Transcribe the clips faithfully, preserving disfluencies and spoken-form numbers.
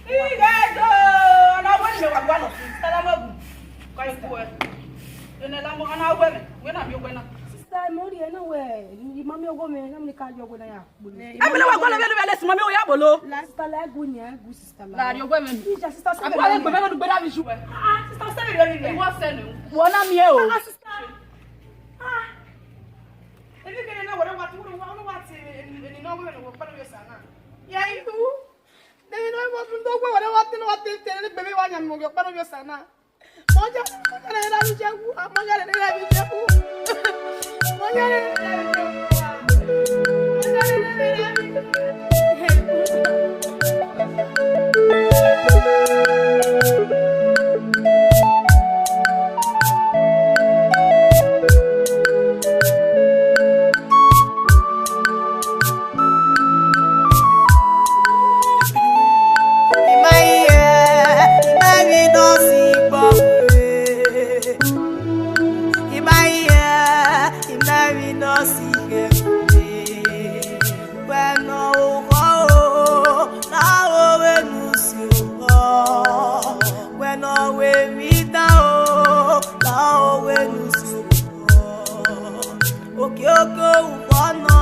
Ighe do, ọ na wẹ ne imẹ wa gualọ, sister Lamogun. Ka i kue. Ene Lamo, ọ na wẹ mwẹ, wẹ na miẹn owẹ na. Sister, mẹ rhie na wẹ, I ma miẹn owẹ mwẹ, na mẹ ne I ka ye owẹ na ya. Ẹgbẹlẹ wa gualọ vbe ẹdẹ vbe ẹlẹsin ma miẹn owẹ ya bolo. La sister, la gu ni, gu sister la. La rhie owẹ mwẹ. Ija sister, a bọ le gbe mwẹ ne u gbe da vbe isu wẹ. Ah, sister, sẹ vbe rhie ni. Wọ sẹ nẹ. Wọ na miẹn o. Ah, sister. Ah. Eni kene na wẹrẹ wa ti, wẹrẹ wa, wẹrẹ wa ti, eni, eni na wẹrẹ ne wọ kpẹrẹ vbe Osa na. Ya ihu. Eni na wẹrẹ wa ti, wẹrẹ wa ti, wẹrẹ wa ti, eni gbe vbe wa yan mu kpẹrẹ vbe Osa na. Mọ ya, mọ ya rẹ ra vbe iye wu, mọ ya rẹ ra vbe iye wu. Mọ ya rẹ ra vbe iye wu. Mọ ya rẹ ra vbe iye wu. I ma hia, I ma vbe nọ si gbọ. I ma hia, I ma vbe nọ si ghẹ. Wẹ ne ọ ru oghọ o, na ru vbene u si oghọ. Wẹ ne ọ ru emwi dan o, na ru vbene u si oghọ. Okiekie orukhọ nọ,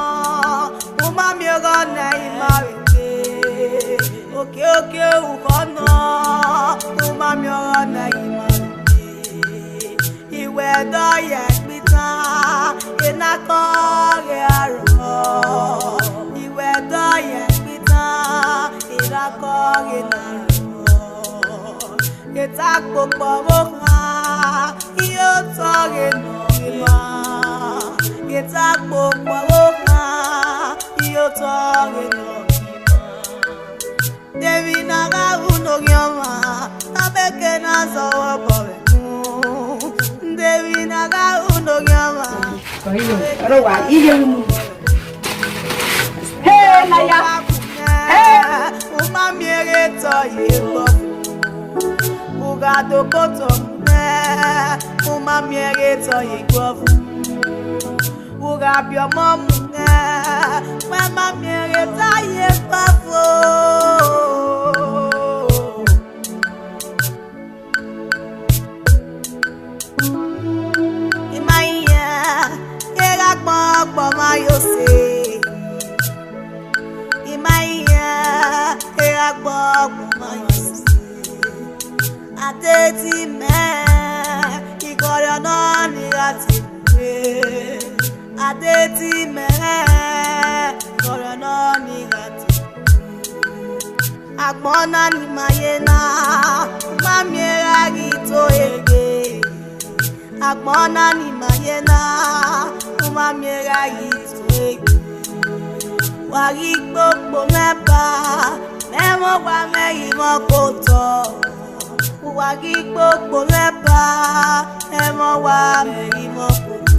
u ma miẹn ọghọ ne I ma vbe te. Okiekie orukhọ nọ, u ma miẹn ọghọ ne I ma vbe te. Iwẹ dọ ye ẹkpitan, ena kọ ghe arọ. Iwẹ dọ ye ẹkpitan, ena kọ ghe ne arọ. Ghe ta kpokpọ vbe okhan, iye otọ ghe ne ọ ghi ma. Ghe ta kpokpọ vbe okhan, iye otọ ghe ne ọ ghi ma. Deghẹ na gha ru ne oghian ọmwa, na beke na zọ vbe obọ vbe unu. Deghẹ na gha ru ne oghian ọmwa. Ọrọ wa, iye unu. He, na ya. He. U ma miẹn ghe tọ ye gbọ. U gha do kpotọ nẹ, u ma miẹn ghe tọ ye gbọ. U gha biẹ ọmọ mu nẹ, wẹ ma miẹn ghe tọ ye gbọ. I ma hia, kegha gbọn ọgbọ ma yo se. I ma hia, kegha gbọn ọgbọ ma yo se. Adedi mẹ, ighọrọ nọ ni gha te. Adedi mẹ, ighọrọ nọ ni gha te. Agbọn na ni ma ye na, u ma miẹn gha ghi to egbe. Agbọn na ni ma ye na, u ma miẹn gha ghi to egbe. Wa ghi kpokpo mwẹ ba, mẹ mwẹ owa mẹ ghi mwẹ okotọ. Wa ghi kpokpo mwẹ ba, mẹ mwẹ owa mẹ ghi mwẹ okotọ.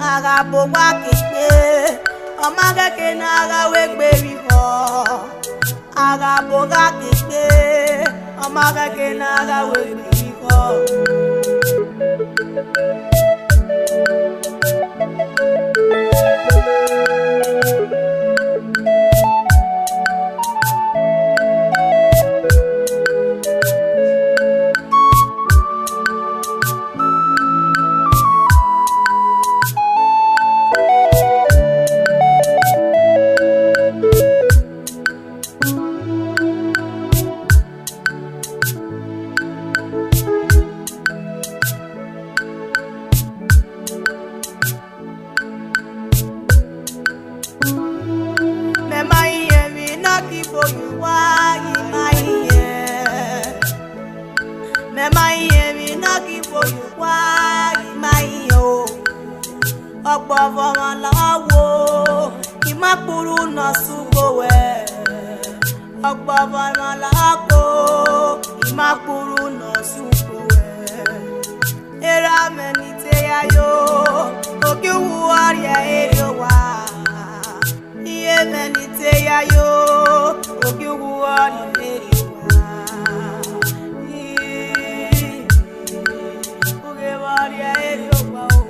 A gha bu owa ke egbe, ọ ma ghẹ ke ne a gha ru egbe vbe ihọ. A gha bu owa ke egbe, ọ ma ghẹ ke ne a gha ru egbe vbe ihọ. Mẹ ma rẹn emwi ne ọ ghi vbe oyu uwa, I ma rẹn. Mẹ ma rẹn emwi ne ọ ghi vbe oyu uwa, I ma rẹn o. Ọgbọvọ mwa la wo, I ma kpurhu ne ọ sẹ ugbo wẹ. Ọgbọvọ mwa la ko, I ma kpurhu ne ọ sẹ ugbo wẹ. Erha mwẹ ni te ya yo, ogie uwu ọ rhie erha owa. Iye mwẹ ni te ya yo, ogie uwu ọ rhie erha owa. Ughe vbe ọ rhie erha owa o.